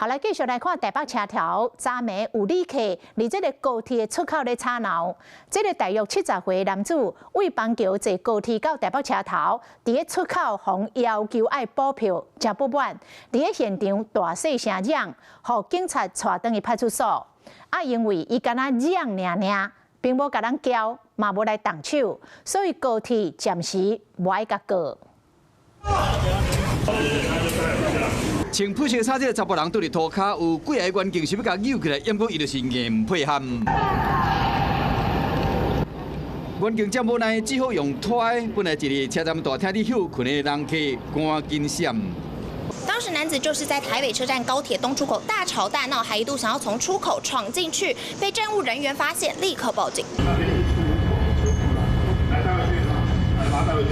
好，來繼續來看台北車頭，昨暝有旅客佇這个高鐵的出口咧吵鬧。這个大約70歲男子為板橋坐高鐵到台北車頭，佇咧出口予人要求愛補票，誠不滿，佇咧現場大細聲嚷，予警察帶轉去派出所。啊，因為伊干焦嚷爾爾，並無共人撬，嘛無來動手，所以高鐵暫時無愛共過。穿灰色衫這个查埔人佇咧塗跤，有幾个員警想欲共揪起來，毋過伊就是硬毋配合。員警真無奈，只好用拖的。本來一个車站大廳佇歇睏的人客，趕緊閃。當時男子就是在台北車站高鐵東出口大吵大鬧，還一度想要從出口闖進去，被站務人員發現，立刻報警。來帶回去，來把他帶回去。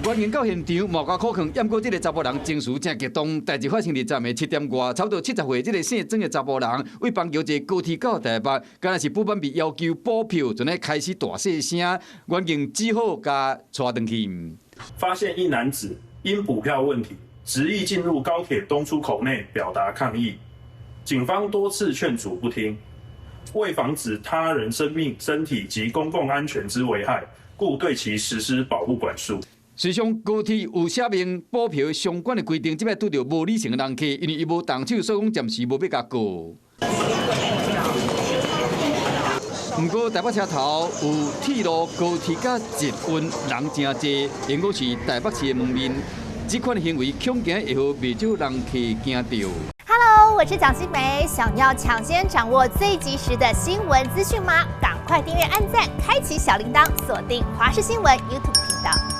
員警到現場，無家可囥，毋過這个查埔人情緒誠激動。代誌發生佇昨暝7點外，差不多70歲這个姓曾的查埔人，為板橋坐高鐵到台北，敢若是不滿被要求補票，就咧開始大細聲，員警只好共帶轉去。發現一男子因補票問題，執意進入高鐵東出口內表達抗議，警方多次勸阻不聽，為防止他人生命、身體及公共安全之危害，故對其實施保護管束。隨上高鐵有寫明補票相關的規定，這擺拄著無理性的人客，因為伊無動手，所以講暫時無欲共告。毋過台北車頭有鐵路、高鐵佮捷運人誠濟，應該是台北市的門面。這款行為恐驚會予袂少人客驚著。 Hello，我是蔣新梅，想要搶先掌握最及時的新聞資訊嗎？趕快訂閱、按讚、開啟小鈴鐺，鎖定華視新聞 YouTube 頻道。